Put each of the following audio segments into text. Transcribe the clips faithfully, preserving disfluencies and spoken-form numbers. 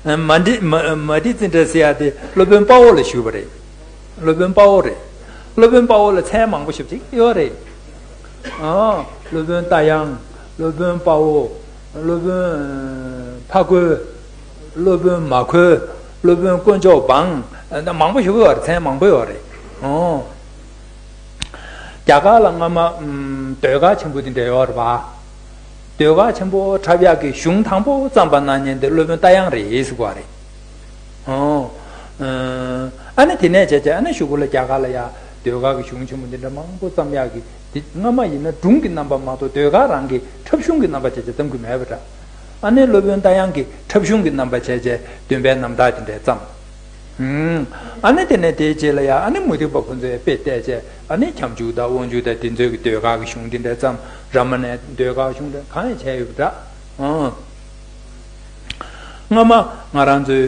མ་འདི་མ་མ་འདི་ཙི་འདྲ་ཟེར་ཡ་དེ་སློབ་དཔོན་དཔའ་བོ་ལ་ཞུས་པ་རེད། སློབ་དཔོན་དཔའ་བོ་རེད། སློབ་དཔོན་དཔའ་བོ་ལ་མཚན་མང་པོ་ཞིག་ཅིག་ཡོད་རེད། ཨ། སློབ་དཔོན་རྟ་དབྱངས། སློབ་དཔོན་དཔའ་བོ། སློབ་དཔོན་ཕ་རྒོལ། སློབ་དཔོན་མ་རྒོལ། སློབ་དཔོན་དཀོན་མཆོག་འབངས། མང་པོ་ཞིག་ཡོད་རེད། མཚན་མང་པོ་ཡོད་རེད། ཨོ། རྒྱ་གར་ལ་སྔ་མ་ཨམ་ཟློས་གར་ཆེན་པོ་དེ་འདྲ་ཡོད་རེད་པ། ཟློས་གར་ཆེན་པོ་འཁྲབ་ཡག་གི་གཞུང་དང་པོ་བརྩམས་པ་གནང་མཁན་དེ་སློབ་དཔོན་རྟ་དབྱངས་རེད་ཟེར་གོ་རེད། ཨོ། ཨ་ནི་དེ་ནས་བྱས་བྱས་ཨ་ནི་གཞུག་གུ་ལ་རྒྱ་གར་ལ་ཡ་ཟློས་གར་གྱི་གཞུང་ཆེན་མོ་འདི་འདྲ་མང་པོ་བརྩམས་ཡག་གི་དེ་སྔ་མ་ཡིན་ན་སྒྲུང་གི་རྣམ་པ་མ་གཏོགས་ཟློས་གར་རང་གི་འཁྲབ་གཞུང་གི་རྣམ་པ་བྱས་བྱས་བརྩམས་ཀྱི་མེད་པ་འདྲ། ཨ་ནི་སློབ་དཔོན་རྟ་དབྱངས་ཀྱིས་འཁྲབ་གཞུང་གི་རྣམ་པ་བྱས་བྱས་འདོན་པའི་རྣམ་ཐར་དེ་འདྲ་བརྩམས། ཨ་ནི་དེ་ནས་དེའི་རྗེས་ལ་ཡང་ཨ་ནི་མུ་སྟེགས་པ་ཁོ་ཚོས་དཔེ་བལྟས་བྱས་ཨ་ནི་ཁྱབ་འཇུག་དང་དབང་ཕྱུག་དང་དེ་ཚོའི་གི་ཟློས་གར་གྱི་གཞུང་དེ་འདྲ་བརྩམས། རཱ་མ་ཎའི་ཟློས་གར་གཞུང་དེ་གང་ཡང་བྱས་ཡོད་པ་འདྲ། ཨང་། སྔ་མ་ང་རང་ཚོའི་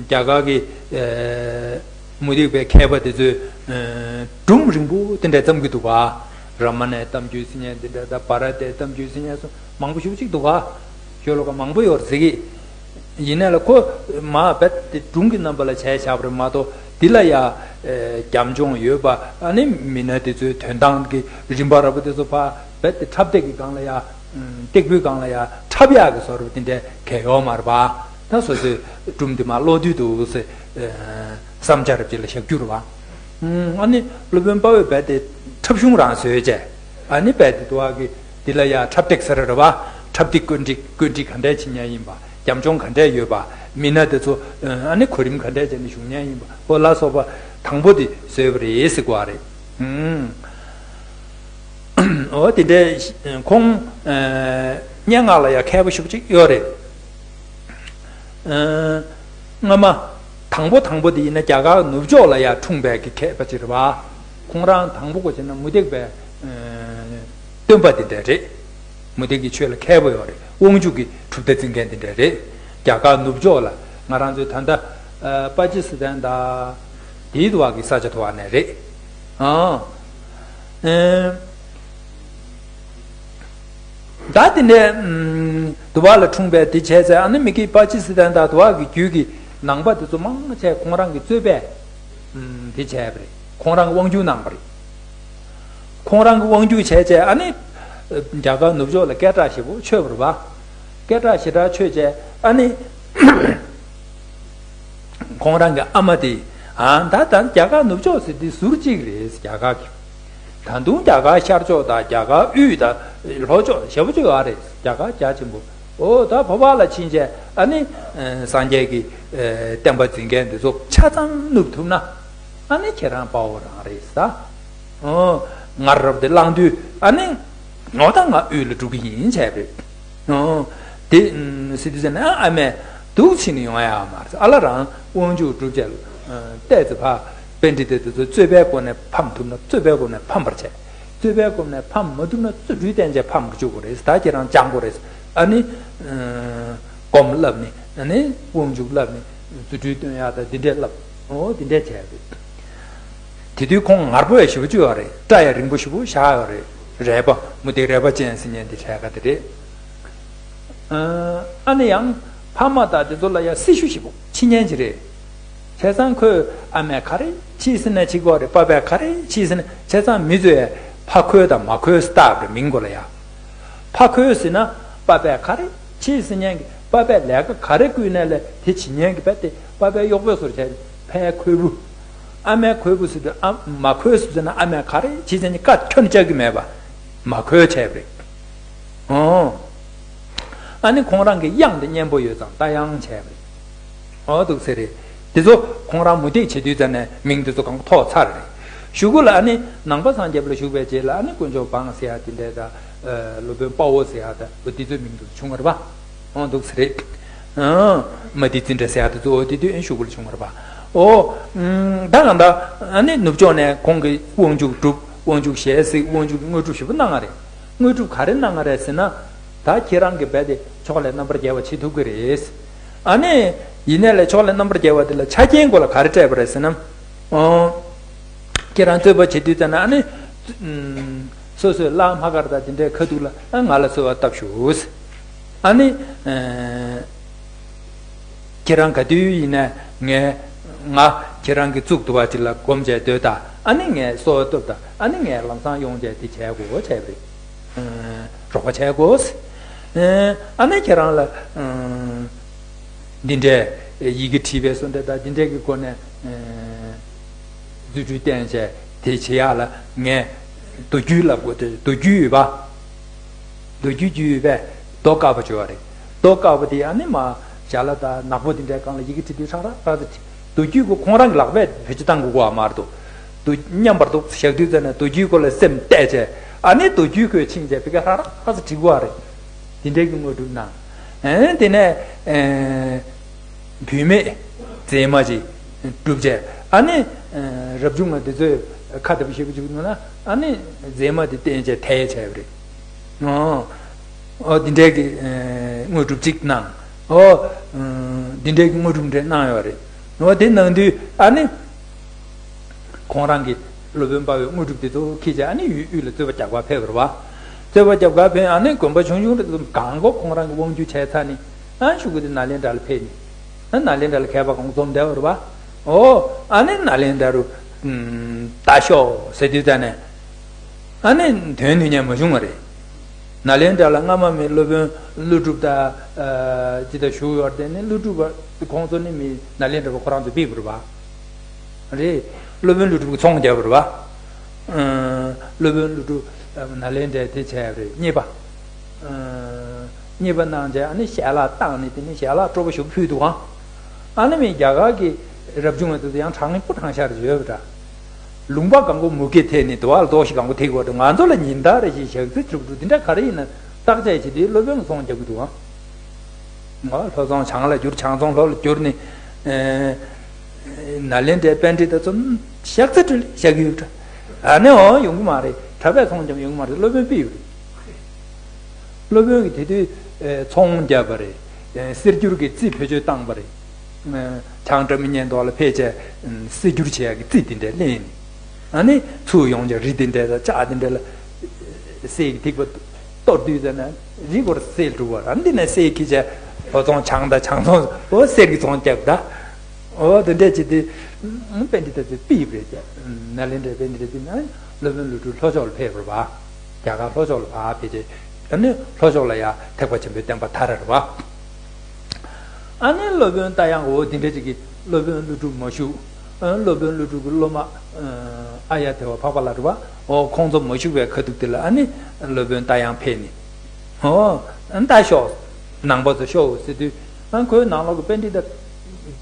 རྒྱ་གར་གྱི་ཨེ་མུ་སྟེགས་པའི་མཁས་པ་དེ་ཚོས་ཨེ་སྒྲུང་རིང་པོ་དེ་འདྲ་བརྩམས་ཀྱི་འདུག་ག་རཱ་མ་ཎའི་གཏམ་རྒྱུད་ཟེར་མཁན་དེ་འདྲ་དང་བྷ་ར་ཏའི་གཏམ་རྒྱུད་ཟེར་མཁན་སོགས་མང་པོ་ཞེ་པོ་ཅིག་འདུག་ག་ཤོ་ལོ་ཀ་མང་པོ་ཡོད་རེད་ཟེར་གི། ཡིན་ནའི་ལ་ཁོ་མ་རྦད་དེ་སྒྲུང་གི་རྣམ་པ་ལ་བྱས་བཞག་པ་རེད་མ་གཏོགས་འདི་ལ་ཡ་ཨེ་རྒྱབ་ལྗོངས་ཡོད་པ། ཨ་ནི་མི་སྣ་དེ་ཚོའི་དོན་སྟངས་ཀྱི་རིམ་པ་འདྲ་པོ་དེ་ཚོ་ཕར་རྦད་དེ་འཁྲབ་སྟེགས་ཀྱི་སྒང་ལ་ཡ་སྟེགས་བུའི་སྒང་ལ་ཡ་འཁྲབ་ཡག་གི་བཟོ་འདྲ་པོ་དེ་འདྲ་གང་ཡང་ཡོད་མ་རེད་པ། ད་སོ་སོའི་སྒྲུང་དེ་མར་ཀློག་དུས་འདུག་ཟེར་བསམ་འཆར་ཅིག་ལ་བཞག་རྒྱུ་རེད་པ། ཨ་ནི་སློབ་དཔོན་དཔའ་བོས་རྦད་དེ་འཁྲབ་གཞུང་རང་བཟོས་བྱས། ཨ་ནི་རྦད་དེ་དུ་བ་གི་འདི་ལ་ཡ་འཁྲབ་སྟེགས་ཟེར་རེད་པ། འཁྲབ་སྟེགས་བཀོད་སྒྲིག་བཀོད་སྒྲིག་ག་འདྲས་བྱེད་མཁན་ཡིན་པ། རྒྱབ་ལྗོངས་ག་འདྲས་ཡོད་པ། མི་སྣ་དེ་ཚོ་ཨ་ནི་གོ་རིམ་ག་འདྲས་བྱས་ནས་བཞུགས་མཁན་ཡིན་པ་འོ་ལ་སོགས་པ་དང་པོ་དེ་བཟོས་པ་རེད་ཟེར་གོ་བ་རེད། ཨུམ། འོ་དེ་འདྲའི་ཁོང་སྙན་ངག་ལ་ཡང་མཁས་པོ་ཞེ་པོ་ཅིག་ཡོད་རེད། སྔ་མ་དང་པོ་དང་པོ་དེ་ཡིན་ན་རྒྱ་གར་ནུབ་ཕྱོགས་ལ་ཡང་འཁྲུངས་པའི་གི་མཁས་པ་ཅིག་རེད་པ། ཁོང་རང་དང་པོ་གོ་བྱས་ན་མུ་སྟེགས་པའི་སྟོན་པ་དེ་འདྲ་རེད། མུ་སྟེགས་ཀྱི་ཆོས་ལ་མཁས་པོ་ཡོད་རེད། དབང་ཕྱུག་གི་གྲུབ་མཐའ་འཛིན་མཁན་དེ་འདྲ་རེད། རྒྱ་གར་ནུབ་ཕྱོགས་ལ་ང་རང་ཚོའི་ད་ལྟ་པ་ཀི་སི་ཐན་དང་དེའི་དུ་བ་གི་ས་ཆ་དུ་བ་ནས་རེད། ཨང་། ད་དེ་ནས་དུ་བ་ལ་འཁྲུངས་པའི་དེ་བྱས་ཚེ་ཨ་ནི་མི་གི་པ་ཀི་སི་ཐན་དང་དུ་བ་གི་རྒྱུད་ཀྱི་ནང་པ་དེ་ཚོ་མང་ཆེ་ཁོང་རང་གི་རྩོད་པས་དེ་བྱས་པ་རེད། ཁོང་རང་གི་དབང་སྒྱུར་གནང་པ་རེད། ཁོང་རང་གི་དབང་སྒྱུར་བྱས་བྱས་ཨ་ནི་རྒྱ་གར་ནུབ་ཕྱོགས་ལ་སྐད་གྲགས་ཞེ་པོ་ཆོད་པ་རེད་པ། སྐད་གྲགས་ཞེ་དྲག་ཆོད་བྱས་ཨ་ནི་ཁོང་རང་གི་ཨ་མ་དེ་ཨ་ད་ད་རྒྱ་གར་ནུབ་ཕྱོགས་ཟེར་དེ་ཟུར་གཅིག་རེད། རྒྱ་གར་གི་ད་དུང་རྒྱ་གར་ཤར་ཕྱོགས་དང་རྒྱ་གར་དབུས་དང་ལྷོ་ཕྱོགས་ཞེ་པོ་ཅིག་ཡོད་རེད། རྒྱ་གར་རྒྱ་ཆེན་པོ། ཨོ་ད་བོད་པ་ལ་ཕྱིན་བྱས་ཨ་ནི་སངས་རྒྱས་ཀྱི་བསྟན་པ་འཛིན་མཁན་འདི་ཚོ་ཆ་ཚང་བསྣུབས་ཐུབ་ན་ཨ་ནི་ཁྱེད་རང་དཔའ་བོ་རང་རེད་ས། ཨོ་ང་རབ་དེ་བླངས་དུས་ཨ་ནི་ངོ་ད་ང་དབུས་ལ་འགྲོ་གི་ཡིན་བྱས་པས། ཨོ་དེ་སི་ཏུ་ཟེར་ན་ཨ་མས་འདུག་ཕྱིན་ནས་ཡོང་ཡ་མ་རེད། ཨ་ལ་རང་དབང་ཕྱུག་སྒྲུབ་བྱས་ལ་བལྟས་ཚེ་ཕ་པཎྜི་ཏ་དེ་ཚོ་རྩོད་པའི་སྒོ་ནས་ཕམ་ཐུབ་ན་རྩོད་པའི་སྒོ་ནས་ཕམ་པར་བྱས། རྩོད་པའི་སྒོ་ནས་ཕམ་མ་ཐུབ་ན་རྫུ་འཕྲུལ་བསྟན་བྱས་ཕམ་བཅུག་དགོས་རེད། ད་ཁྱེད་རང་སྦྱང་དགོས་རེད། ཨ་ནི། སྒོམ་བསླབ་ནི་ཨ་ནི་དབང་ཕྱུག་བསླབ་ནི་རྫུ་འཕྲུལ་སྟོན་ཡག་དང་འདི་འདྲས་བསླབ། འོ་འདི་འདྲས་བྱས་རེད། དེ་དུས་ཁོང་ངར་པོ་ཡང་ཞེ་པོ་ཅིག་ཡོད་རེད། སྐྲ་ཡང་རིང་པོ་ཞེ་པོ་བཞག་ཡོད་རེད། རལ་པ་མུ་ཏིག་རལ་པ་ཅན་ཟེར་མཁན་དེ་གྲས་ཀ་དེ་རེད། ཨ་ནི་ཡང་ཕ་མ་དང་དེ་ཚོ་ལ་ཡང་སྲི་ཞུ་ཞེ་པོ་བྱེད་མཁན་ཅིག་རེད། བྱས་ཙང་ཁོས་ཨ་མས་ག་རེ་བྱེད་ཟེར་ན་བྱེད་དགོས་རེད། པ་ཕས་ག་རེ་བྱེད་ཟེར་ན། བྱས་ཙང་མི་ཚོས་ཕ་ཁོལ་དང་མ་ཁོལ་ཟེར་བཏགས་པའི་མིང་གོ་ལ་ཡ། ཕ་ཁོལ་ཟེར་ན་པ་ཕས་ག་རེ་བྱེད་ཟེར་མཁན་གྱི་པ་ཕས་ལས་ཀ་ག་རེ་བསྐུལ་ནས་ལས་དེ་བྱེད་མཁན་གྱི་པ་དེ་པ་ཕའི་གཡོག་པོའི་བཟོ་འདྲ་བྱས་ནས་ཕའི་ཁོལ་པོ། ཨ་མའི་ཁོལ་པོ་ཟེར་དུས་ཨ་མ་ཁོལ་ཟེར་ན་ཨ་མས་ག་རེ་བྱེད་ཟེར་ནས་བཀའ་ཁྱོན་ནས་བཅག་གི་མེད་པ། མ་ཁོལ་བྱས་པ་རེད། ཨོ། ཨ་ནི་ཁོང་རང་གི་དབྱངས་དེ་སྙན་པོ་ཡོད་ཙང་རྟ་དབྱངས་བྱས་པ་རེད། ཨོ་འདུག་ཟེར་རེད། དེ་ཚོ་ཁོང་རང་མུ་སྟེགས་བྱེད་དུས་ཙ་ནས་མིང་དེ་ཚོ་གང་ཐོགས་ཚར་རེད། གཞུག་གུ་ལ་ཨ་ནི་ནང་པ་སངས་རྒྱས་པ་ལ་ཞུགས་པའི་རྗེས་ལ་ཨ་ནི་དཀོན་མཆོག་འབངས་ཟེར་ཡ་དེ་འདྲས་དང་། སློབ་དཔོན་དཔའ་བོ་ཟེར་ཡ་དང་འོ་དེ་ཚོའི་མིང་དེ་ཚོ་བྱུང་བ་རེད་པ། ཨོ་འདུག་ཟེར་རེད། ཨང་། མ་ཏི་ཙི་འདྲ་ཟེར་ཡ་དེ་ཚོ་འོ་དེ་དུས་ཨེ་གཞུག་གུ་ལ་བྱུང་བ་རེད་པ། ཨོ། ད་གང་ལྟར་ཨ་ནི་ནུབ་ཕྱོགས་ནས་ཁོང་གིས་དབང་ཕྱུག་སྒྲུབ། དབང་ཕྱུག་ཞལ་གཟིགས། དབང་ཕྱུག་གི་དངོས་གྲུབ་ཞེ་པོ་གནང་བ་རེད། དངོས་གྲུབ་ག་རེ་གནང་བ་རེད་ཟེར་ན། ད་ཁྱེད་རང་གིས་རྦད་དེ་ཕྱོགས་ལས་རྣམ་པར་རྒྱལ་བ་བྱེད་ཐུབ་ཀྱི་རེད། ཨ་ནི། ཡིན་ནའི་ལས་ཕྱོགས་ལས་རྣམ་པར་རྒྱལ་བ་དེ་ལ་ཆ་རྐྱེན་སྐོར་ལ་ག་རེ་སྤྲད་པ་རེད་ཟེར་ན། ཨོ། ཁྱེད་རང་རྩོད་པ་བྱེད་དུས་ཙ་ན་ཨ་ནི། སོ་སོའི་བླ་མ་དཀར་དང་དེ་འདྲའི་ཁ་ཐུག་ལ་ཨ་ང་ལ་གསོལ་བ་བཏབ་ཤོག་ཨ་ནི། ཁྱེད་རང་ག་དུས་ཡིན་ན་ངས་ང་ཁྱེད་རང་གི་གཙུག་ཏུ་བ་ཅིག་ལ་སྒོམ་བྱས་སྡོད་ད། ཨ་ནི་ངས་གསོལ་བ་བཏབ་ད། ཨ་ནི་ངས་ལམ་སང་ཡོང་བྱས་དེ་བྱས་དགོས་བྱས་པ་རེད། རོགས་པ་བྱས་དགོས། ཨ་ནི་ཁྱེད་རང་ལ་འདི་འདྲའི་ཡི་གེ་བྲིས་པའི་སོ་འདྲ་དང་འདི་འདྲའི་གི་སྒོ་ནས་རྫུ་འཕྲུལ་བསྟན་བྱས་དེ་བྱེད་ཡག་ལ་ངས་མདོ་རྒྱུད་ལ་དགོས་ཏེ། མདོ་རྒྱུད་ཡོད་པ། མདོ་རྒྱུད་རྒྱུད་ཡོད་པས་རྡོ་དཀར་པོ་བྱོས་པ་རེད། རྡོ་དཀར་པོ་དེ་ཨ་ནི་མ་ཞྭ་ལ་དང་ནག་པོ་དེ་འདྲའི་སྒང་ལ་ཡི་གེ་བྲིས་དུས་ཧྲག་ཧྲག་ཧྲག་ཙེ་བྲིས། མདོ་རྒྱུད་ཀྱི་ཁོང་རང་གི་ལག་པས་བེད་སྤྱོད་བཏང་དགོས་གོ་མ་རེད་དོ། མདོ་མཉམ་པར་འདུག་བཞག་དུས་ཙམ་ནས་མདོ་རྒྱུད་ཀོ་ལ་སེམས་གཏད་བྱས། ཨ་ནི་མདོ་རྒྱུད་ཀོ་ཕྱིན་བྱས་བི་ཀ་ཧྲག་ཧྲག་ཧྲག་ཙེ་བྲིས་དགོས་པ་རེད། དེ་འདྲའི་གི་དངོས་གྲུབ་གནང་། ཨེ་དེ་ནས་ཨེ་བུད་མེད་མཛེས་མ་ཅིག་གྲུབ་བྱས། ཨ་ནི་ཨེ་རབ་བྱུང་བ་དེ་ཚོས་ཁ་ལྟ་བུ་ཞེ་པོ་ཅིག་འདུག་ན། ཨ་ནི་མཛེས་མ་དེ་བསྟན་བྱས་ཐལ་བྱས་པ་རེད། ཨོ། ཨོ་འདི་འདྲའི་གི་ཨེ་དངོས་གྲུབ་ཅིག་གནང་། ཨོ། ཨུམ། འདི་འདྲའི་གི་དངོས་གྲུབ་འདྲ་གནང་ཡོད་རེད། ཨོ་དེ་གནང་དུས་ཨ་ནི་ཁོང་རང་གི་སློབ་དཔོན་དཔའ་བོས་དངོས་གྲུབ་དེ་ཚོ་ཁྱེར་བྱས་ཨ་ནི་ཡུལ་དབུས་ལ་རྩོད་པ་རྒྱག་གར་ཕེབས་པ་རེད་པ། རྩོད་པ་རྒྱག་གར་ཕེབས། ཨ་ནི་དགོན་པ་ཆུང་ཆུང་འདྲ་ཙམ་གང་གོ་ཁོང་རང་གི་དབང་སྒྱུར་བྱས་ཚར་ནས། ཨ་ཤུ་གུ་དེ་ནཱ་ལེནྡྲ་ལ་ཕེབས་ནས། ཨ་ནཱ་ལེནྡྲ་ལ་མཁས་པ་གང་འཛོམས་བསྡད་པ་རེད་པ། ཨོ། ཨ་ནི་ནཱ་ལེནྡྲ་རུ་ཨུམ་ལྟ་ཤོག་ཟེར་དུས་ཙམ་ནས། ཨ་ནི་དོན་དུ་ཉན་མ་བྱུང་བ་རེད། ནཱ་ལེནྡྲ་ལ་སྔ་མ་མི་སློབ་དཔོན་ཀླུ་སྒྲུབ་དང་ཨ་ཅི་ལྟར་བཞུགས་ཡོད་དེ་ནི། ཀླུ་སྒྲུབ་པ་ཁོང་ཚོ་ནི་མི་ནཱ་ལེནྡྲ་པ་ཁོ་རང་ཚོ་ཕུད་པ་རེད་པ། རེད། སློབ་དཔོན་ཀླུ་སྒྲུབ་ཀྱིས་ཚོང་རྒྱབ་པ་རེད་པ། ཨ་སློབ་དཔོན་ཀླུ་སྒྲུབ་ནཱ་ལེནྡྲའི་དེ་བྱས་པ་རེད། མཉེས་པ། ཨ་མཉེས་པ་གནང་བྱས་ཨ་ནི་ཞལ་ལག་བཏང་ནས། དེ་ནི་ཞལ་ལག་སྤྲོ་པོ་ཞིག་ཕུལ་འདུག་ཨང་། ཨ་ནི་མི་རྒྱ་གར་གྱི་རབ་བྱུང་བ་དེ་ཚོ་ཡང་གྲངས་ནི་སྤུ་གྲངས་ཤར་ཡོད་པ་འདྲ། ལུང་པ་གང་གོ་མུ་གེ་ཐེབས་ནས་དུ་བ་ལ་རྡོ་ཞིག་གང་གོ་ཐེབས་ཀྱི་ཡོད་འདུག་ང་ཚོ་ལ་ཉིན་ལྟར་རེ་བཞིན་ཞག་ཚི་གྲུབ་གྲུབ་འདི་འདྲ་ག་རེ་ཡིན་ན་བརྟག་དཔྱད་བྱེད་དུས་སློབ་དཔོན་གྱིས་ཚོང་རྒྱག་གི་འདུག་ཨང་། ང་ལྷོ་ཚོང་བྱང་ལ་བསྒྱུར། བྱང་ཚོང་ལྷོ་ལ་བསྒྱུར་ནས། ཨེ་ནཱ་ལེནྡྲའི་པཎྜི་ཏ་ཚོ་ཞག་ཚི་གྲུབ་ལ་བཞག་གི་ཡོད་འདྲ། ཨ་ནི་འོ་ཡོང་གི་མ་རེད། གྲྭ་པས་ཚོང་རྒྱབ་ཡོང་གི་མ་རེད། སློབ་དཔོན་ཕུད་ཡོད་རེད། སློབ་དཔོན་གྱིས་དེ་དུས་ཨེ་ཚོང་བརྒྱབ་པ་རེད། ཨེ་གསེར་འགྱུར་གྱི་རྩི་བེད་སྤྱོད་བཏང་པ་རེད། ཨེ་བྱང་སྒྲ་མི་སྙན་རྡོ་ལ་ཕེབས་བྱས་གསེར་འགྱུར་བྱེད་ཡག་གི་རྩི་དེ་འདྲ་ལེན་ནས། ཨ་ནི་ཚུར་ཡོང་བྱས་རི་དེ་འདྲ་དང་ལྕགས་དེ་འདྲ་ལ་གསེར་གྱི་ཐིགས་པ་གཏོར་དུས་ཙམ་ན་རི་སྐོར་གསེར་གྲུབ་པ། ཨ་ནི་འདི་ནས་གསེར་གྱི་བྱས་ལྷོ་ཚོང་བྱང་དང་བྱང་ཚོང་འོ་གསེར་གྱི་ཚོང་རྒྱབ་ད། འོ་དེ་འདྲ་བྱེད་དུས་པཎྜི་ཏ་ཚོས་ཕུད་པ་རེད་བྱས། ནཱ་ལེནྡྲའི་པཎྜི་ཏ་ཚོས་ནི་སློབ་དཔོན་ཀླུ་སྒྲུབ་ལྷོ་ཕྱོགས་ལ་ཕེབས་པ་རེད་པ། རྒྱ་གར་ལྷོ་ཕྱོགས་ལ་ཕར་ཕེབས་བྱས། ཨ་ནི་ལྷོ་ཕྱོགས་ལ་ཡ་ཐེག་པ་ཆེན་པོའི་བསྟན་པ་དར་རེད་པ། ཨ་ནི་སློབ་དཔོན་རྟ་དབྱངས་འོ་དེ་འདྲ་ཅིག་གིས་སློབ་དཔོན་ཀླུ་སྒྲུབ་མ་བཞུགས། ཨ་སློབ་དཔོན་ཀླུ་སྒྲུབ་ཀྱི་སློབ་མ་ཨ་ཡ་དེ་བ་འཕགས་པ་ལྷ་རེད་པ། འོ་ཁོང་ཚོ་མ་བཞུགས་པའི་ཁ་ཐུག་དེ་ལ་ཨ་ནི་སློབ་དཔོན་རྟ་དབྱངས་ཕེབས་ནས། འོ་ཨ་ནི་ད་ཤོག་ནང་པ་ཚོ་ཤོག་ཟེར་དུས། ཨ་ཁོའི་ནང་ལོགས་ཀྱི་པཎྜི་ཏ་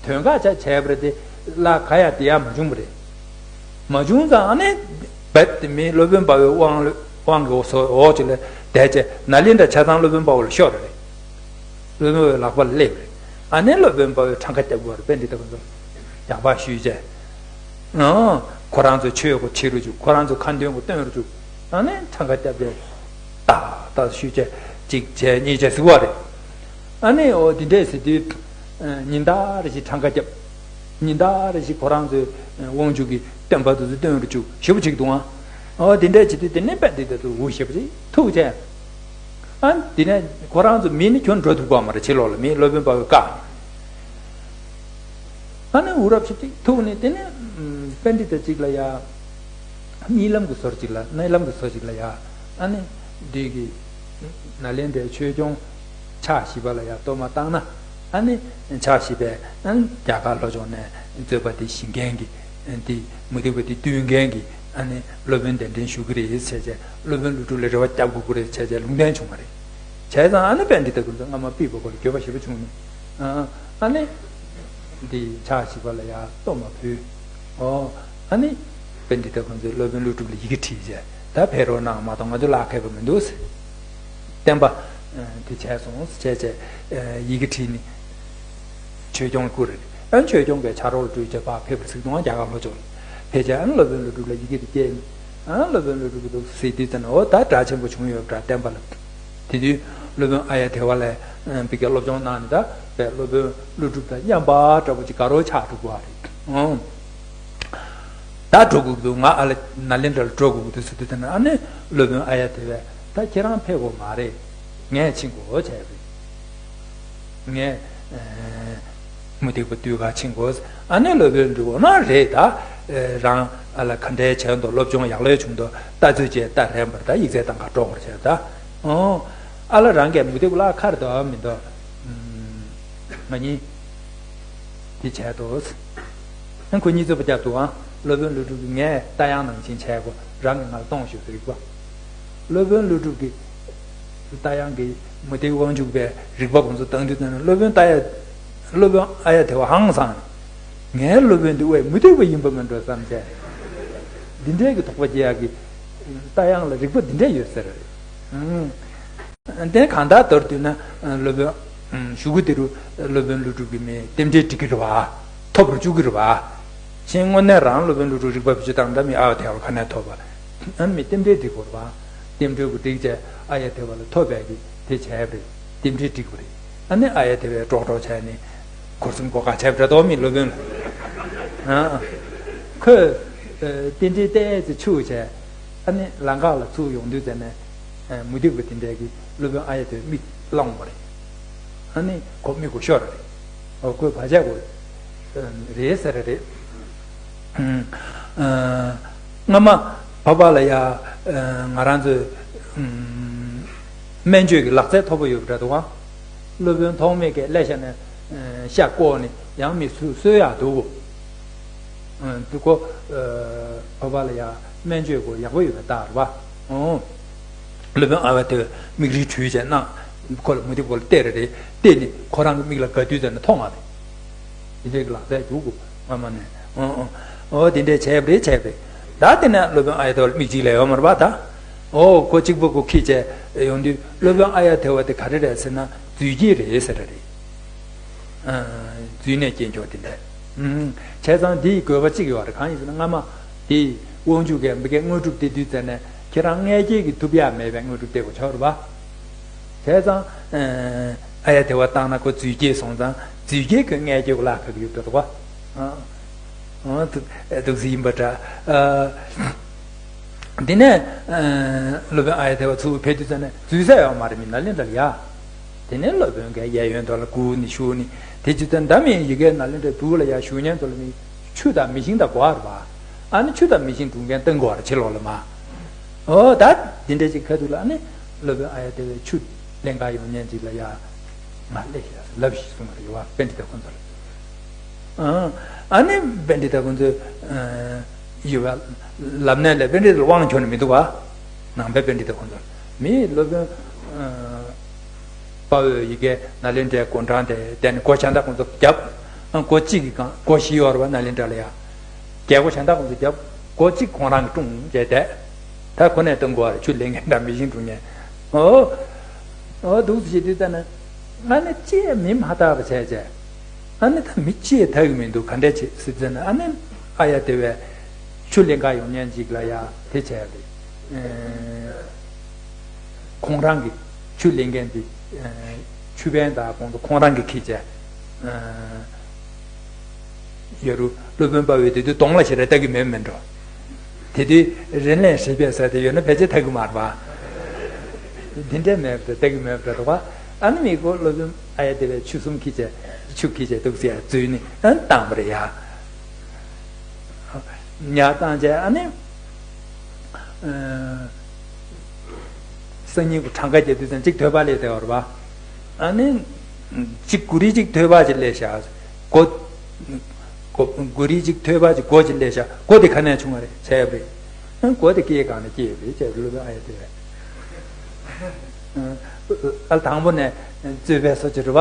དོན་ཁག་ཆ་བྱས་པ་རེད་དེ། ལ་ག་ཡ་དེ་ཡ་མ་བྱུང་བ་རེད། མ་བྱུང་ཙང་ཨ་ནི་རྦད་དེ་མི་སློབ་དཔོན་དཔའ་བོའི་དབང་དབང་གི་འོག་སོ་འོག་ཅིག་ལ་བསྡད་བྱས་ནཱ་ལེནྡྲ་ཆ་ཚང་སློབ་དཔོན་དཔའ་བོ་ལ་ཤོར་བ་རེད། སློབ་དཔོན་དཔའ་བོའི་ལག་པ་ལ་སླེབས་པ་རེད། ཨ་ནི་སློབ་དཔོན་དཔའ་བོས་གྲངས་ཀ་རྒྱབ་དགོས་པ་རེད། པཎྜི་ཏ་ཁོ་ཚོ་རྒྱག་པ་ཞུས་བྱས། ཨང་། ཁོ་རང་ཚོའི་ཆོས་གོ་བྱེད་རུ་བཅུག་ཁོ་རང་ཚོའི་ཁ་འདོན་གོ་སྟོན་རུ་བཅུག་ཨ་ནི་གྲངས་ཀ་རྒྱབ་བྱས། ཏག་ཏག་ཞུས་བྱས་གཅིག་བྱས་གཉིས་བྱས་ཟེར་བ་རེད། ཨ་ནི་འོ་དེ་འདྲས་ཟེར་དུས། ཉིན་ལྟར་རེ་བཞིན་གྲངས་ཀ་རྒྱབ། ཉིན་ལྟར་རེ་བཞིན་ཁོ་རང་ཚོའི་དབང་ཕྱུག་གི་སྟོན་པ་དེ་ཚོ་སྟོན་རུ་བཅུག་ཞེ་པོ་ཅིག་འདུག་ཨང་། འོ་དེ་འདྲས་བྱེད་དུས་དེ་ནས་དཔལ་ལྡན་འདས་ཚོ་འུ་ཞེ་པོ་ཅིག་ཐུག་བྱས། ཨ་དེ་ནས་ཁོ་རང་ཚོ་མི་ནི་ཁྱོན་འགྲོ་ཐུབ་པ་མ་རེད། ཕྱི་ལོགས་ལ་མི་སློབ་དཔོན་དཔའ་བོས་བཀག་ཨ་ནི་འུ་རབ་ཞིབ་ཅིག་ཐུག་ནས་དེ་ནས་པཎྜི་ཏ་ཅིག་ལ་ཡ། གཉིད་ལམ་གྱི་ཟུར་ཅིག་ལ་གཉིད་ལམ་གྱི་ཟུར་ཅིག་ལ་ཡ། ཨ་ནི་འདི་གི་ནཱ་ལེནྡྲའི་ཆོས་སྐྱོང་ཕྱག་བཞི་པ་ལ་ཡ་གཏོར་མ་བཏང་ན། ཨ་ནི་ཕྱག་བཞི་པས་ཨ་ནི་རྒྱ་གར་ལྷོ་ཕྱོགས་ནས་རྩོད་པ་དེ་ཞི་མཁན་གྱི་འདི་མུ་སྟེགས་པ་དེ་བཏུལ་མཁན་གྱི་ཨ་ནི་སློབ་དཔོན་གདན་འདྲེན་ཞུ་གི་རེད་ཟེར་བྱས། སློབ་དཔོན་ཀླུ་སྒྲུབ་ལ་རེ་བ་རྒྱག་དགོས་ཀྱི་རེད་ཟེར་བྱས་ལུང་བསྟན་བྱུང་བ་རེད། བྱས་ཙང་ཨ་ནི་པཎྜི་ཏ་ཀུན་ཏུ་སྔ་མ་པི་པ་ཀོ་ལ་འགྱོད་པ་ཞེ་པོ་བྱུང་ནས། ཨ་ནི་འདི་ཕྱག་བཞི་པ་ལ་ཡ་གཏོར་མ་ཕུལ། ཨོ། ཨ་ནི་པཎྜི་ཏ་ཁོང་ཚོས་སློབ་དཔོན་ཀླུ་སྒྲུབ་ལ་ཡི་གེ་བྲིས་བྱས། ད་ཕེབས་རོགས་གནང་མ་གཏོགས་ང་ཚོ་ལ་ཁག་པོ་མི་འདུག་ཟེར། བསྟན་པ་དེ་བྱས་སོང་ཟེར་བྱས་བྱས་ཡི་གེ་བྲིས་ནས་ཆོས་སྐྱོང་བསྐུར་རེད། ཨ་ནི་ཆོས་སྐྱོང་གིས་ཕྱག་རོགས་ལ་སྤྲུལ་བྱས་ཕར་ཕེབས་པ་ཟིག་དང་རྒྱ་གར་ལྷོ་ཕྱོགས་ལ་ཕེབས་བྱས། ཨ་ནི་སློབ་དཔོན་ཀླུ་སྒྲུབ་ལ་ཡི་གེ་དེ་བསྐྱལ་ནས། ཨ་ནི་སློབ་དཔོན་ཀླུ་སྒྲུབ་ཀྱིས་འདུག་ཟེར་དུས་ཙམ་ནས། འོ་ད་གྲགས་ཆེན་པོ་བྱུང་ཡོད་འདྲ་བསྟན་པ་ལ། དེ་དུས་སློབ་དཔོན་ཨཱརྱ་དེ་བ་ལས་ཨ་ཕ་གིར་སློབ་སྦྱོང་གནང་ནས། ད་བས་སློབ་དཔོན་ཀླུ་སྒྲུབ་དང་མཉམ་པ་འདྲ་པོ་ཅིག་དགའ་རབ་ཆགས་འགྲོ་གི་རེད། ཨང་། ད་འགྲོ་དགོས་འདུག་ང་ཨ་ལ་ནཱ་ལེནྡྲ་ལ་འགྲོ་དགོས་འདུག་ཟེར་དུས་ཙམ་ནས། ཨ་ནི་སློབ་དཔོན་ཨཱརྱ་དེ་བས་ད་ཁྱེད་རང་ཕེབས་དགོས་མ་རེད། ངས་ཕྱིན་དགོས་བྱས་རེད། ངས་ཨ་ མུ་སྟེགས་པ་དུས་ག་ཕྱིན་དགོས། ཨ་ནི་སློབ་དཔོན་འདྲི་བོ་ན་རེད་ད། རང་ཨ་ལ་ག་འདྲའི་བྱས་འདུག་སློབ་སྦྱོང་ཡག་ལོས་བྱུང་འདུག་ལྟ་ཚུལ་བཅས་ལྟ་རན་པར་ད་ཡིག་ཚད་བཏང་ག་འགྲོ་དགོས་བྱས་ད། ཨོ། ཨ་ལ་རང་གིས་མུ་སྟེགས་པ་ལ་ཁར་དོ་མི་འདུག་ང་གཉིས། དེ་བྱས་འདུག་ཨ་ཁོ་གཉིས་རྩོད་པ་བརྒྱབ་འདུག་ཨ་སློབ་དཔོན་ཀླུ་སྒྲུབ་ཀྱིས་ངས་རྟ་དབྱངས་ནང་བཞིན་བྱས་གོ་རང་གིས་ང་ལ་གཏོང་ཤོག་ཟེར་གི་བ། སློབ་དཔོན་ཀླུ་སྒྲུབ་ཀྱིས་རྟ་དབྱངས་ཀྱི་མུ་སྟེགས་དབང་ཕྱུག་པའི་རིགས་པ་ཁོང་ཚོ་བཏང་དུས་ཙམ་ན་སློབ་དཔོན་རྟ་ཡ། སློབ་དཔོན་ཨཱརྱ་དེ་བ་ཧང་སངས། ངའི་སློབ་དཔོན་འདི་དབའི་མུ་སྟེགས་པ་ཡིན་པ་མིན་འགྲོ་བསམ་བྱས། འདི་འདྲའི་གི་དོགས་པ་སྐྱེ་ཡག་གི། རྟ་དབྱངས་ལ་རིགས་པ་འདི་འདྲ་ཡོད་ཟེར། དེ་གང་ལྟར་མདོར་བསྡུས་ན་སློབ་དཔོན། གཞུག་གུ་དེ་རུ་སློབ་དཔོན་ཀླུ་སྒྲུབ་ཀྱི་མི་རྟེན་འབྲེལ་འགྲིག་གི་རེད་བ། ཐོབ་རུ་བཅུག་གི་རེད་བ། གཞན་དངོས་གནས་རང་སློབ་དཔོན་ཀླུ་སྒྲུབ་རིགས་པ་བེད་སྤྱོད་བཏང་ད་མི་ཨཱརྱ་དེ་བ་ལ་ག་ནས་ཐོབ་པ། ཨ་མི་རྟེན་འབྲེལ་འགྲིག་གི་རེད་བ། རྟེན་འབྲེལ་གྱི་འགྲིག་བྱས་ཨཱརྱ་དེ་བ་ལ་ཐོབ་པའི་གི་དེ་བྱས་པ་རེད། རྟེན་འབྲེལ་འགྲིག་པ་རེད། ཨ་ནི་ཨཱརྱ་དེ་བས་ཀྲོག་ཀྲོག་བྱས་ནས་སྒོ་གསུམ་སྒོ་ག་བྱས་པ་འདྲ་འདུག་མི་སློབ་དཔོན་ལ། ཁོས་རྟེན་འབྲེལ་ཏོག་ཙམ་འཆུག་བྱས། ཨ་ནི་ལམ་ཁ་ལ་ཚུར་ཡོང་དུས་ཙམ་ནས། མུ་སྟེགས་པ་དེ་འདྲས་ཀྱིས་སློབ་དཔོན་ཨཱརྱ་དེ་མིག་བསླངས་པ་རེད། ཨ་ནི་ཁོ་མིག་གོ་ཤོར་རེད། ཨོ་ཁོས་བར་ཆད་གོ། རེད་ཟེར་རེད། སྔ་མ་བ་བ་ལ་ཡ། ང་རང་ཚོས། སྨན་བཅོས་ཀྱི་ལག་རྩལ་མཐོ་པོ་ཡོད་པ་འདྲ་འདུག་ཨང་། སློབ་དཔོན་ཐོགས་མེད་ཀྱིས་ཀླད་ཤ་ནས། ཤ་བཀོག་ནས་ཡང་མི་གསོ་གསོ་ཡག་འདུག་གོ། འདི་ཁོ། བ་བ་ལ་ཡ་སྨན་བཅོས་གོ་ཡག་པོ་ཡོད་པའི་རྟགས་རེད་བ། ཨོ། སློབ་དཔོན་ཨཱརྱ་དེ་མིག་རིལ་བྲུས་བྱས་ན། ཁོ་ལ་མུ་སྟེགས་པ་ལ་བལྟས་རེ་རེ་བལྟས་ནས་ཁོ་རང་གི་མིག་ལ་དགའ་དུས་ཙམ་ནས་མཐོང་བ་རེད། དེ་འདྲའི་ལག་རྩལ་རྒྱུག་གོ་སྔ་མ་ནས། ཨོ་ཨོ་ཨོ་དེ་འདྲའི་བྱས་པ་རེད་བྱས་པ་རེད། ད་དེ་ནས་སློབ་དཔོན་ཨཱརྱ་དེ་བ་ལ་མིག་གཅིག་ལས་ཡོད་མ་རེད་བ་ད། ཨོ་ཁོ་གཅིག་པོ་ཁོ་ཁྱེར་བྱས་ཡོང་དུས་སློབ་དཔོན་ཨཱརྱ་དེ་བ་དེ་ག་རེ་རེད་ཟེར་ན་རྫུས་སྐྱེས་རེད་ཟེར་རེད། རྫུས་ནས་སྐྱེས་མཆོག་དེ་འདྲ། བྱས་ཙང་འདི་ཡི་དགོས་པ་གཅིག་ཡོད་རེད། གང་ཡིན་ཟེར་ན་སྔ་མ་དེ་དབང་ཕྱུག་གིས་མི་དགེ་དངོས་གྲུབ་སྟེར་དུས་ཙམ་ནས་ཁྱེད་རང་མངལ་སྐྱེས་ཀྱིས་ཐོབ་ཡག་མེད་པའི་དངོས་གྲུབ་སྟེར་དགོས་ཆོག་རེད་པ། བྱས་ཙང་ཨཱརྱ་དེ་བ་བཏང་ན་ཁོ་རྫུས་སྐྱེས་སོང་ཙང་རྫུས་སྐྱེས་ཀྱི་མངལ་སྐྱེས་ཀྱི་ལག་ཁ་གི་ཡོད་པ་རེད་པ། འདུག་སེ་ཡིན་པ་འདྲ། དེ་ནས་སློབ་དཔོན་ཨཱརྱ་དེ་བ་ཚུར་ཕེབས་དུས་ཙམ་ནས་རྫུས་ས་ཡོད་མ་རེད་མི་ནཱ་ལེནྡྲ་ལ་ཡ། དེ་ནས་སློབ་དཔོན་གྱིས་གཡས་གཡོན་དུ་ལ་བསྒུགས་ནས་བཞུགས་ནས་དེ་ཅི་ཙམ་འདྲ་མི་ཡི་གེ་ནཱ་ལེནྡྲའི་སྦུག་ལ་ཡ་བཞུགས་མཁན་ཚོ་ལ་མི་ཆུ་དང་མེ་ཤིང་དང་གོ་བ་རེད་པ། ཨ་ནི་ཆུ་དང་མེ་ཤིང་སྒྲུབ་མཁན་སྟོན་གོ་བ་རེད་ཕྱི་ལོགས་ལ་མ། ཨོ་ད་དེ་འདྲ་ཅིག་ཁ་ཐུག་ལ་ཨ་ནི་སློབ་དཔོན་ཨཱརྱ་དེ་བས་ཆུ་ལེན་ག་ཡོང་མཁན་ཅིག་ལ་ཡ། ང་སླེབས་ཤག་ལབ་ཤིག་གསུངས་པ་རེད་ཡོད་པ་པཎྜི་ཏ་ཁོང་ཚོ་ལ། ཨ་ནི་པཎྜི་ཏ་ཁོང་ཚོས་ཡོད་པ་ལབ་ནས་ལས་པཎྜི་ཏ་ལ་དབང་འབྱོར་ནས་མི་འདུག་པ། ནང་པའི་པཎྜི་ཏ་ཁོང་ཚོ་མིའི་སློབ་དཔོན་དཔའ་བོས་ཡི་གེ་ནཱ་ལེནྡྲའི་སྒོ་འགྲམ་དེ་བསྡད་ནས་སྒོ་གཞན་དག་ཁོང་ཚོ་བརྒྱབ། སྒོ་གཅིག་གི་སྒང་སྒོ་བཞི་ཡོད་རེད་པ་ནཱ་ལེནྡྲ་ལ་ཡ། རྒྱལ་སྒོ་གཞན་དག་ཁོང་ཚོ་བརྒྱབ། སྒོ་གཅིག་ཁོང་རང་གིས་བཀྲུངས་བྱས་བསྡད། ད་ཁོ་ནས་གཏོང་དགོས་པ་རེད་ཆུ་ལེན་མཁན་དང་མེ་ཤིང་སྒྲུབ་མཁན། ཨོ། ཨོ་འདུག་སེ་བྱེད་དུས་ཙམ་ན། ཨ་ནི་ཅི་ཡང་མི་མ་དག་པ་བྱས་བྱས། ཨ་ནི་ད་མི་ཅི་ཡང་དག་གི་མི་འདུག་ག་འདྲ་བྱེད་ཟེར་ཙམ་ན་ཨ་ནི་ཨཱརྱ་དེ་བས་ཆུ་ལེན་ག་ཡོང་མཁན་ཅིག་ལ་ཡ་དེ་བྱས་རེད། ཁོང་རང་གི་ཆུ་ལེན་མཁན་དེ་ཆུ་དཔོན་དང་ཁོང་ཚོ་ཁོང་རང་གི་ཁྱི་བྱས། ཡོད་རུ་སློབ་དཔོན་དཔའ་བོས་དེ་དུས་གདོང་ལ་ཞེ་དྲག་ལྟ་གི་མེད་མེད་འགྲོ། དེ་དུས་རིན་ལེན་ཧྲིལ་པོ་ཟེར་དེ་ཡོད་ན་ཕལ་ཆེར་ལྟ་གི་མ་རེད་པ། དེ་འདྲ་མེད་པ་ལྟ་གི་མེད་པ་འདྲ་འདུག་པ། ཨ་ནི་མི་ཁོ་སློབ་དཔོན་ཨཱརྱ་དེ་བས་ཆུ་གསུམ་ཁྱི་བྱས་ཆུ་ཁྱི་བྱས་འདུག་ཟེར་ཡ་འཛུལ་ནས་ཨ་ནི་བཏང་པ་རེད་ཡ། ཉར་བཏང་བྱས་ཨ་ནི། སང་ཉིན་གྱི་གྲངས་ཀ་རྒྱབ་དུས་ཙམ་གཅིག་ཐོད་པ་ལས་བསྡད་པ་རེད་པ། ཨ་ནི། གཅིག་གུ་རི་གཅིག་ཐོད་པ་གཅིག་སླེབས་ཤག་སྒོ། སྒོ་གུ་རི་གཅིག་ཐོད་པ་གཅིག་སྒོ་གཅིག་སླེབས་ཤག་སྒོ་དེ་ག་ནས་བྱུང་བ་རེད་བྱས་པ་རེད། ཨ་སྒོ་དེ་སྐེའི་སྒང་ནས་སྐྱེས་པ་རེད་བྱས་པ་སློབ་དཔོན་ཨཱརྱ་དེ་བས། ཨ་དང་པོ་ནས་རྩོད་པའི་སོ་ཅི་རེད་པ།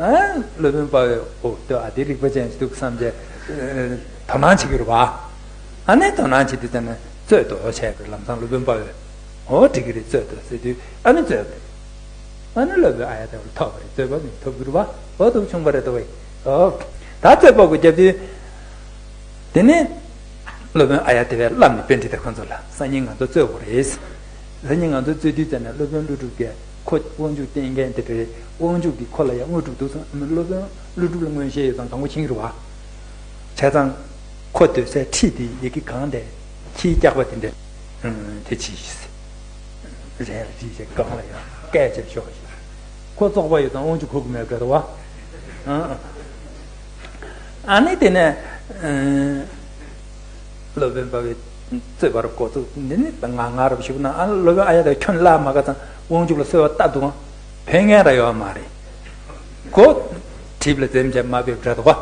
ཨ་སློབ་དཔོན་དཔའ་བོས་ཨོ་ལྟོས་ཨ་དེ་རིག་པ་ཅན་ཞིག་འདུག་བསམ་བྱས། དོ་སྣང་བྱེད་ཀྱི་རེད་པ། ཨ་ནི་དོ་སྣང་བྱེད་དུས་ཙམ་ནས་རྩོད་དོ་བྱས་པའི་ལམ་སང་སློབ་དཔོན་དཔའ་བོས་ཨོ་འགྲིག་གི་རེད་རྩོད་དོ་ཟེར་དུས་ཨ་ནི་རྩོད་པ་རེད། ཨ་ནི་སློབ་དཔོན་ཨཱརྱ་དེ་བ་ལ་ཐོབ་པ་རེད་རྩོད་པ་མི་ཐོབ་ཀྱི་རེད་པ། ཨོ་འདུག་བྱུང་བ་རེད་དོ་བས། ཨོ། ད་རྩོད་པ་གོ་རྒྱབ་དུས། དེ་ནས། སློབ་དཔོན་ཨཱརྱ་དེ་བས་བླ་མ་པཎྜི་ཏ་ཁོང་ཚོ་ལ་སང་ཉིན་ང་ཚོ་རྩོད་དགོས་རེད། སང་ཉིན་ང་ཚོ་རྩོད་དུས་ཙམ་ནས་སློབ་དཔོན་ཀླུ་སྒྲུབ་ཀྱིས་ཁོ་དབང་ཕྱུག་བསྟེན་མཁན་དེ་རེད། དབང་ཕྱུག་གིས་ཁོ་ལ་ཡང་དངོས་གྲུབ་འདུག་བསམ། སློབ་དཔོན་ཀླུ་སྒྲུབ་ལ་མངོན་ཤེས་ཡོད་ཙང་དང་པོ་ཕྱིན་གྱི་རེད་པ། བྱས་ཙང་། ཁོ་སྡོད་སའི་ཁྲི་དེ་ཡི་གེ་གང་དེ་ཁྱིའི་སྐྱག་པ་དེ་འདྲ། དེ་ཕྱིས་ཤིག་རལ་རིལ་ཞིག་གང་ལ་ཡང་སྐད་ཆ་ཤོག་ཤིག་ཁོ་བཙོག་པ་ཡོད་ཙང་དབང་ཕྱུག་ཁུག་གི་མེད་པ་རེད་པ། ཨ་ནི་དེ་ནས་སློབ་དཔོན་དཔའ་བོས་རྩོད་པ་རུ་འགོ་བཙུགས། འདི་ནི་ང་ང་རབ་ཞུགས་ན། ཨ་ནི་སློབ་དཔོན་ཨཱརྱ་དེ་ཁྱོད་ལ་མ་ག་ཙང་དབང་ཕྱུག་ལ་གསོལ་བ་བཏབ་འདུག་ཨང་། ཕན་ངན་ར་ཡོད་མ་རེད། གོ། གྲིབ་ལ་འཛེམ་བྱས་མ་ཕེབས་འདྲ་འདུག་ག།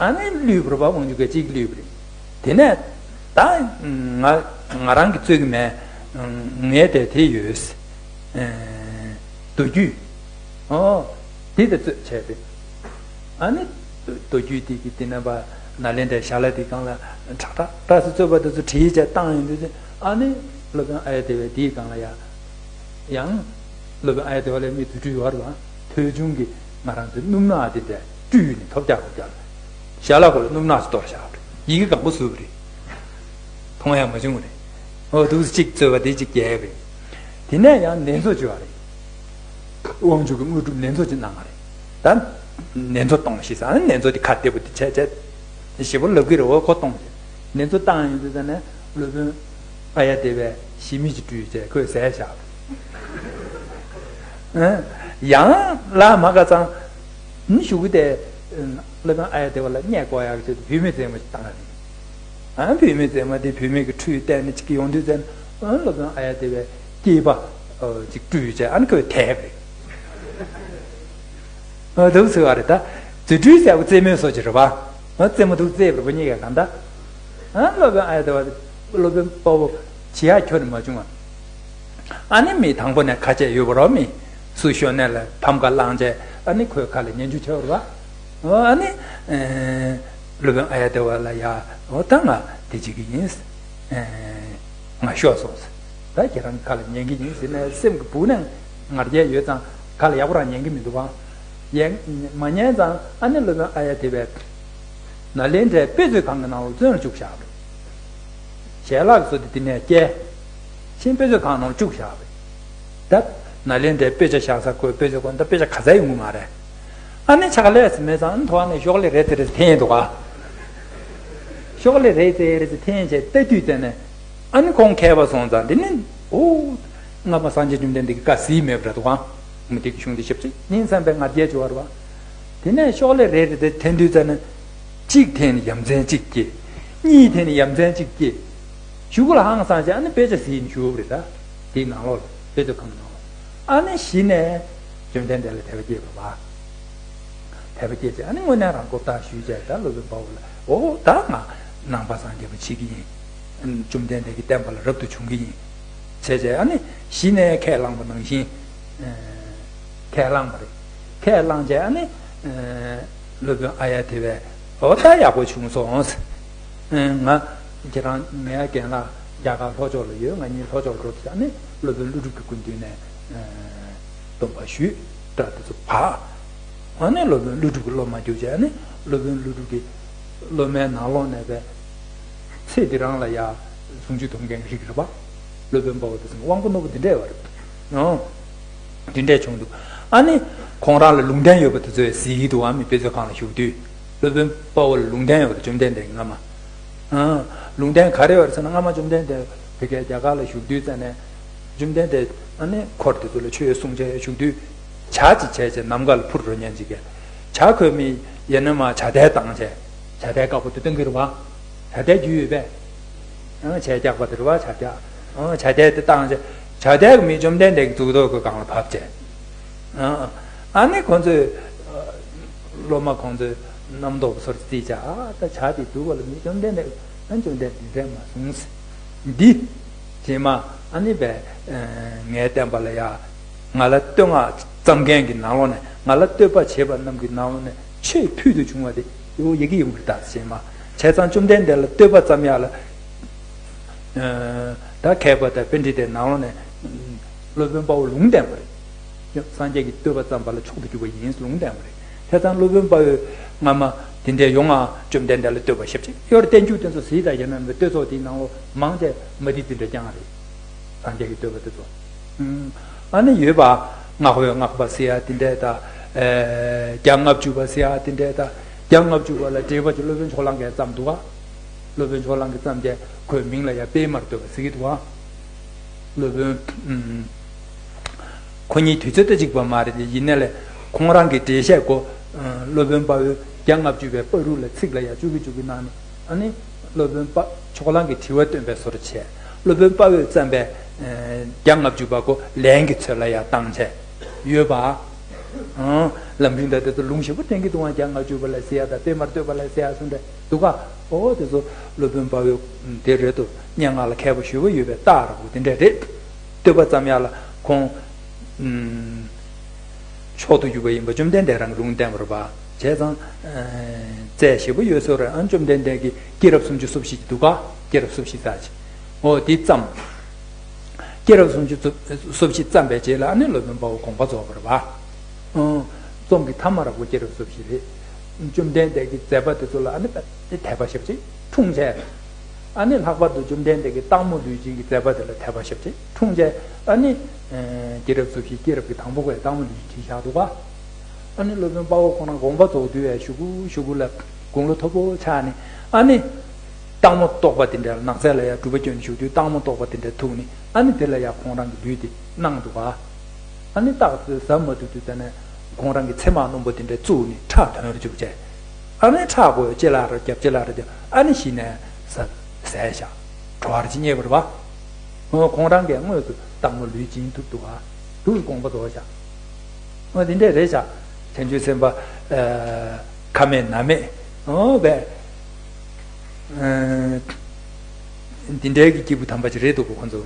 ཨ་ནི་བསླུས་པ་རེད་པ། དབང་ཕྱུག་གིས་གཅིག་བསླུས་པ་རེད། དེ་ནས་ད་ང་ང་རང་གིས་རྩོད་ཀྱི་མེད། ངའི་དེ་དེ་ཡོད། མདོ་རྒྱུད། ཨོ། དེ་དེ་རྩོད་བྱས་ཏེ། ཨ་ནི་མདོ་རྒྱུད་དེ་གི་དེ་ནས་པ་ནཱ་ལེནྡྲའི་ཞལ་ལག་དེའི་སྒང་ལ་ཁྲག་ཁྲག་ཁྲག་སེ་རྩོད་པ་དེ་ཚོ་བྲིས་བྱས་བཏང་ཡོང་དུས་ཙམ། ཨ་ནི་སློབ་དཔོན་ཨཱརྱ་དེ་བས་དེའི་སྒང་ལ་ཡ། ཡང་སློབ་དཔོན་ཨཱརྱ་དེ་བ་ལས་མི་རྫུ་འཕྲུལ་ཡོད་རེད་པ། ཐོས་བྱུང་གི་ང་རང་ཚོའི་སྣུམ་ནག་དེ་འདྲ་བཀྲུས་ནས་ཐོལ་རྒྱག་ཐོལ་རྒྱག་ཞལ་ལག་ཁོ་ལ་སྣུམ་ནག་ཅིག་གཏོར་བཞག་པ་རེད། ཡི་གེ་གང་པོ་ཟུག་པ་རེད། མཐོང་ཡ་མ་བྱུང་རེད། འོ་འདུག་སེ་གཅིག་རྩོད་པ་དེ་གཅིག་རྒྱལ་བས། དེ་ནས་ཡང་ནེ་ཙོ་བྱོས་པ་རེད། དབང་ཕྱུག་གི་དངོས་གྲུབ་ནེ་ཙོ་གཅིག་གནང་བ་རེད། ད་ནེ་ཙོ་གཏོང་ཞེས་ཟེར། ཨ་ནི་ནེ་ཙོ་དེ་ཁ་བདེ་པོ་དེ་བྱས་བྱས་ཞེ་པོ་ལབ་ཀྱི་རེད། འོ་ཁོ་གཏོང་ཞེས་ནེ་ཙོ་བཏང་ཡོང་དུས་ཙམ་ནས་སློབ་དཔོན་ཨཱརྱ་དེ་བས་ཞི་མི་ཅིག་བཀྲུས་བྱས་ཁོས་བཟས་བཞག་པ་རེད། ཡང་ལ་མ་ག་ཙང་ནི་གཞུག་གུ་དེ་སློབ་དཔོན་ཨཱརྱ་དེ་བ་ལ་བརྙས་བཀོག་ཡག་གི་ཆེད་དུ་བུད་མེད་མཛེས་མ་ཅིག་བཏང་བ་རེད། ཨ། བུད་མེད་མཛེས་མ་དེ་བུད་མེད་ཀྱི་ཁྲུས་བསྟན་ནས་ཅིག་ཡོང་དུས་ཙམ། ཨ། སློབ་དཔོན་ཨཱརྱ་དེ་བས་སྐྱེས་པ་ཅིག་བཀྲུས་བྱས། ཨ་ནི་ཁོས་དེད་པ་རེད། ཨ། འདུག་ཟེར་བ་རེད། ད་རྫུ་འཕྲུལ་ཟེར་བ་རྩེད་མོའི་བཟོ་ཅིག་རེད་པ། ཨ། རྩེད་མོ་འདུག་རྩེད་པ་རེད་པ། གཉིས་ཀ་གང་ལྟར། ཨ། སློབ་དཔོན་ཨཱརྱ་དེ་བ་སློབ་དཔོན་དཔའ་བོ་བྱེད་ཡག་ཁྱོན་ནས་མ་བྱུང་བ། ཨ་ནི་མི་དང་པོ་ནས་ཁ་ཆད་ཡོད་པ་རོ། མི་སུ་ཤོར་ནས་ལ་ཕམ་ཁ་བླངས་བྱས། ཨ་ནི་ཁོའི་ཁ་ལ་ཉན་རྒྱུ་བྱས་པ་རེད་པ། ཨ་ནི་སློབ་དཔོན་ཨཱརྱ་དེ་བ་ལ་ཡ། འོ་ད་ང་དེ་བྱེད་ཀྱི་ཡིན། ང་ཤོར་སོང་། ད་ཁྱེད་རང་གི་ཁ་ལ་ཉན་གྱི་ཡིན་ཟེར་ནས་སེམས་ཀྱི་སྦུག་ནས་ང་རྒྱལ་ཡོད་ཙང་ཁ་ལ་ཡག་པོ་རང་ཉན་གྱི་མི་འདུག་ག། ཡན་མ་ཉན་ཙང་ཨ་ནི་སློབ་དཔོན་ཨཱརྱ་དེ་བས་ནཱ་ལེནྡྲའི་དཔེ་མཛོད་ཁང་གི་ནང་ལ་བཙོན་ལ་བཅུག་བཞག་པ་རེད། ཞལ་ལག་སོགས་དེ་དེ་ནས་བསྐྱལ། ཕྱིན་དཔེ་མཛོད་ཁང་ནང་ལ་བཅུག་བཞག་པ་རེད། ད་ནཱ་ལེནྡྲའི་དཔེ་ཆ་བཞག་ས་ཁོའི་དཔེ་མཛོད་ཁང་ད་དཔེ་ཆ་ག་ཚད་ཡོང་གི་མ་རེད། ཨ་ནི་ཕྱག་ལས་སུ་མེད་ཙང་ཨ་ནི་ཐོག་ནས་ཤོག་ལེ་རེ་ཙེ་རེ་ཙེ་འཐེན་འདུག་ག། ཤོག་ལེ་རེ་ཙེ་རེ་ཙེ་འཐེན་བྱས་ལྟ་དུས་ཙམ་ནས། ཨ་ནི་ཁོང་མཁས་པ་སོང་ཙང་དེ་ནི། ཨོ། སྔ་མ་སངས་རྒྱས་བཅོམ་ལྡན་འདས་ཀྱིས་བཀའ་གཟིགས་མེད་པ་རེད་འདུག་ག། མུ་སྟེགས་ཀྱི་གཞུང་འདི་ཞིབ་ཅིག་ཉིན་མཚན་པའི་ང་རྒྱལ་བྱེད་པ་རེད་པ། དེ་ནས་ཤོག་ལེ་རེ་རེ་དེ་འཐེན་དུས་ཙམ་ནས། གཅིག་འཐེན་ནས་ཡ་མཚན་གཅིག་སྐྱེས། གཉིས་འཐེན་ནས་ཡ་མཚན་གཅིག་སྐྱེས། གཞུག་གུ་ལ་ཧང་སངས་བྱས་ཨ་ནི་དཔེ་ཆ་གཟིགས་ནས་བཞུགས་པ་རེད། ད་དེའི་ནང་ལོགས་ལ་དཔེ་མཛོད་ཁང་གི་ནང་ལོགས། ཨ་ནི་གཞི་ནས་བཅོམ་ལྡན་འདས་ལ་དད་པ་སྐྱེས་པ་རེད་པ། དད་པ་སྐྱེས་བྱས་ཨ་ནི་དངོས་གནས་རང་གོ་བརྡ་ཞུས་བྱས། ད་སློབ་དཔོན་དཔའ་བོ་ལ། འོ་ད་ང་ནང་པ་སངས་རྒྱས་པ་བྱེད་ཀྱི་ཡིན། བཅོམ་ལྡན་འདས་ཀྱི་བསྟན་པ་ལ་རབ་ཏུ་བྱུང་གི་ཡིན། བྱས་བྱས་ཨ་ནི་གཞི་ནས་ཁས་བླངས་པ་ནང་བཞིན། ཁས་བླངས་པ་རེད། ཁས་བླངས་བྱས་ཨ་ནི། སློབ་དཔོན་ཨཱརྱ་དེ་བས། འོ་ད་ཡག་པོ་བྱུང་སོང་། ང་ཁྱེད་རང་ངའི་རྒན་ལགས་རྒྱ་གར་ལྷོ་ཕྱོགས་ལ་ཡོད། ང་གཉིས་ལྷོ་ཕྱོགས་འགྲོ་དུས་ཨ་ནི་སློབ་དཔོན་ཀླུ་སྒྲུབ་ཀྱི་སྐུ་མདུན་ནས། སྡོམ་པ་ཞུས། སྐྲ་དེ་ཚོ་བག། ཨ་ནི་སློབ་དཔོན་ཀླུ་སྒྲུབ་ཀྱི་སློབ་མ་གྱུར་བྱས། ཨ་ནི་སློབ་དཔོན་ཀླུ་སྒྲུབ་ཀྱི་སློབ་མའི་ནང་ལོགས་ནས་པའི་ཚེ་འདི་རང་ལ་ཡ་ཟུང་འཇུག་སྡོམ་མཁན་གྱི་རིགས་རེད་པ། སློབ་དཔོན་དཔའ་བོ་དེ་ཚོ་དབང་པོ་རྣོ་པོ་འདི་འདྲས་པ་རེད། ཨོ། འདི་འདྲས་བྱུང་འདུག། ཨ་ནི་ཁོང་རང་ལ་ལུང་བསྟན་ཡོད་པ་དེ་ཚོས་གཟིགས་ཀྱི་འདུག། ཨ་མི་དཔེ་མཛོད་ཁང་ལ་བཞུགས་དུས་སློབ་དཔོན་དཔའ་བོ་ལ་ལུང་བསྟན་ཡོད་པ་དེ། བཅོམ་ལྡན་འདས་ཀྱིས་སྔ་མ། ཨ། ལུང་བསྟན་ག་རེ་ཡོད་རེད་ཟེར་ན། སྔ་མ་བཅོམ་ལྡན་འདས་བོད་རྒྱལ་རྒྱ་གར་ལ་བཞུགས་དུས་ཙམ་ནས། བཅོམ་ལྡན་འདས་ཨ་ནི་འཁོར་དེ་ཚོ་ལ་ཆོས་གསུང་བྱས་བཞུགས་དུས། ཇ་ཅིག་བྱས་བྱས་ནམ་མཁའ་ལ་འཕུར་འགྲོ་མཁན་ཅིག་གིས། ཇ་ཁོལ་མི་ཡས་ནས་མར་ཇ་དལ་བཏང་བྱས། ཇ་དལ་དཀར་པོ་དེ་བཏང་གི་རེད་པ། ཇ་དལ་རྒྱུས་ཡོད་པས། ཨ། ཇ་རྒྱགས་པ་དེ་རེད་པ། ཇ་རྒྱགས། ཨ། ཇ་དལ་དེ་བཏང་བྱས། ཇ་དལ་གྱིས་མི་བཅོམ་ལྡན་འདས་ཀྱི་གཙུག་ཏོར་གྱི་སྒང་ལ་བབས་བྱས། ཨ། ཨ་ནི་ཁོང་ཚོས། སློབ་མ་ཁོང་ཚོས་རྣམ་རྟོག་སོར་རྩིས་བྱས། ཨ། ད་ཇ་དེ་འདུག་པ་ལ་མི་བཅོམ་ལྡན་འདས། ཨ། བཅོམ་ལྡན་འདས་འདི་འདྲས་མ་གསུངས། འདི་རྗེས་མ་ཨ་ནི་པས། ངའི་བསྟན་པ་ལ་ཡ། ང་ལ་བསྟོད་བསྔགས་བརྩམས་མཁན་གྱི་ནང་ལོགས་ནས། ང་ལ་བསྟོད་པ་བྱེད་པ་རྣམས་ཀྱི་ནང་ལོགས་ནས་ཆེས་ཕུལ་དུ་བྱུང་བ་དེ་ཡོ་ཡི་གེ་ཡོང་གི་རེད། ད་རྗེས་མ་བྱས་ཙང་བཅོམ་ལྡན་འདས་ལ་བསྟོད་པ་བརྩམས་ཡག་ལ། ད་མཁས་པ་དང་པཎྜི་ཏའི་ནང་ལོགས་ནས་སློབ་དཔོན་དཔའ་བོ་ལུང་བསྟན་པ་རེད། སངས་རྒྱས་ཀྱི་བསྟོད་པ་བརྩམས་པ་ལ་མཆོག་ཏུ་གྱུར་པ་ཡིན་ལུང་བསྟན་པ་རེད། བྱས་ཙང་སློབ་དཔོན་དཔའ་བོས་སྔ་མ་དེ་འདྲའི་ཡོང་ང་བཅོམ་ལྡན་འདས་ལ་བསྟོད་པ་ཞེ་པོ་ཅིག་ཡོད་རེད། བསྟན་བཅོས་དེ་ཚོ་གཟིགས་དང་། ཡིན་ན་མི་བསྟོད་ཚོགས་དེའི་ནང་ལོགས་མང་ཆེ་མ་ཏི་ཙི་འདྲ་རྐྱང་རེད། སངས་རྒྱས་ཀྱི་བསྟོད་པ་དེ་ཚོ། ཨ་ནི་ཡོད་པ། སྔགས་པས་བསྔགས་པ་ཟེར་ཡག་དེ་འདྲས་དང་། བརྒྱ་ལྔ་བཅུ་པ་ཟེར་ཡག་དེ་འདྲས་དང་། བརྒྱ་ལྔ་བཅུ་པ་ལ་འགྲེལ་པ་ཅིག་སློབ་དཔོན་ཕྱོགས་གླང་གིས་བརྩམས་འདུག་ག། སློབ་དཔོན་ཕྱོགས་གླང་གིས་བརྩམས་བྱས་ཁོའི་མིང་ལ་ཡ་པདྨར་བསྟོད་པ་ཟེར་གྱི་འདུག་ག། སློབ་དཔོན། ཁོ་གཉིས་དུས་ཚོད་ད་གཅིག་པ་མ་རེད་དེ། ཡིན་ནའི་ལས་ཁོང་རང་གི་འགྲེལ་བཤད་གོ། སློབ་དཔོན་དཔའ་བོས། བརྒྱ་ལྔ་བཅུ་པའི་བར་དུ་ལ་ཚིག་ལ་ཡ་བཅུ་གི་བཅུ་གི་གནང་ནས། ཨ་ནི་སློབ་དཔོན་དཔའ་ཕྱོགས་གླང་གི་དྲི་བ་བཏོན་པའི་བཟོ་འདྲ་བྱས། སློབ་དཔོན་དཔའ་བོས་བརྩམས་པའི་ཨ་བརྒྱ་ལྔ་བཅུ་པ་ཁོ་ལན་གྱི་ཚོད་ལ་ཡ་བཏང་བྱས་ཡོད་པ། ཨང་། ལམ་རིམ་དང་དེ་ཚོ་ལུང་ཞིབ་པོ་དྲན་གྱི་འདུག་ཨང་། བརྒྱ་ལྔ་བཅུ་པ་ལ་ཟེར་ཡ་དང་པད་མར་བསྟོད་པ་ལ་ཟེར་ཡ་གསུངས་ཏེ་འདུག་ག། ཨོ་དེ་ཚོ་སློབ་དཔོན་དཔའ་བོས་དེ་རེད་དོ། སྙན་ངག་ལ་མཁས་པ་ཞེ་པོ་ཡོད་པའི་རྟགས་ར་བོ་དེ་འདྲ་རེད། བསྟོད་པ་ཙམ་ཡ་ལ་ཁོང་། ཨུམ། མཆོག་ཏུ་གྱུར་པ་ཡིན་པ་བཅོམ་ལྡན་འདས་རང་གི་ལུང་བསྟན་པ་རེད་པ། བྱས་ཙང་། ཨ། རྩལ་ཞེ་པོ་ཡོད་བཟོ་འདྲ། ཨ། བཅོམ་ལྡན་འདས་ཀྱིས་སྐྱེས་རབས་སུམ་ཅུ་སོ་བཞི་འདུག་ག། སྐྱེས་རབས་སོ་བཞི་ཙམ་ཅིག། ཨོ་དེ་བརྩམས། སྐྱེས་རབས་སུམ་ཅུ་སོ་བཞི་བརྩམས་པའི་རྗེས་ལ་ཨ་ནི་སློབ་དཔོན་དཔའ་བོ་དགོངས་པ་རྫོགས་པ་རེད་པ། ཨང་། རྩོམ་གྱི་མཐའ་མ་ར་བོ་སྐྱེས་རབས་སོ་བཞི་རེད། བཅོམ་ལྡན་འདས་ཀྱི་མཛད་པ་དེ་ཚོ་ལ་ཨ་ནི་དཔེ་དད་པ་ཞེ་པོ་ཅིག་འཁྲུངས་བྱས། ཨ་ནི་ལྷག་པར་དུ་བཅོམ་ལྡན་འདས་ཀྱི་སྟག་མོ་ལུས་སྦྱིན་གྱི་མཛད་པ་དེ་ལ་དད་པ་ཞེ་པོ་ཅིག་འཁྲུངས་བྱས། ཨ་ནི། ཨེ། སྐྱེས་རབས་སོ་བཞི་སྐྱེས་རབས་ཀྱི་དང་པོ་བས་སྟག་མོ་ལུས་སྦྱིན་བྲིས་བཞག་འདུག་ག། ཨ་ནི་སློབ་དཔོན་དཔའ་བོ་ཁོ་རང་དགོངས་པ་རྫོགས་དུས་ཡ་ཞུ་གུ་ཞུ་གུ་ལ་དགུང་ལོ་མཐོ་པོ་ཆགས་ནས། ཨ་ནི། སྟག་མོ་ལྟོགས་པ་དེ་འདྲ་ལ་ནགས་ཚལ་ལ་ཡ་སྒྲུབ་པ་སྐྱོན་བཞུགས་དུས་སྟག་མོ་ལྟོགས་པ་དེ་འདྲ་ཐུག་ནས། ཨ་ནི་དེ་ལ་ཡ་ཁོང་རང་གི་ལུས་དེ་གནང་འདུག་ག། ཨ་ནི་སྟག་དེ་ཟ་མ་ཐུབ་དུས་ཙ་ནས་ཁོང་རང་གི་མཚེ་དམར་སྣུམ་པོ་དེ་འདྲ་བཙུགས་ནས་ཁྲག་ཐོན་རུ་བཅུག་བྱས། ཨ་ནི་ཁྲག་གོ་ལྕེ་ལ་ར་རྒྱབ། ལྕེ་ལ་ར་རྒྱབ། ཨ་ནི་གཞི་ནས་ཟ་ཟས་བཞག། བྲོ་བ་ར་ཅིག་རྙེད་པ་རེད་པ། ཁོང་རང་གིས་དངོས་སུ་སྟག་མོ་ལུས་སྦྱིན་ཐུབ་འདུག་ག། དུས་དགོངས་པ་རྫོགས་བཞག། འོ་དེ་འདྲས་རེད་བཞག། བྱང་ཆུབ་སེམས་དཔའ། ཨ། ཁ་མེད་ན་མེད། འོ་བས། ཨ། འདི་འདྲའི་གི་སྐྱེས་བུ་དམ་པ་ཅིག་རེད་འདུག་གོ་ཁོང་ཚོ།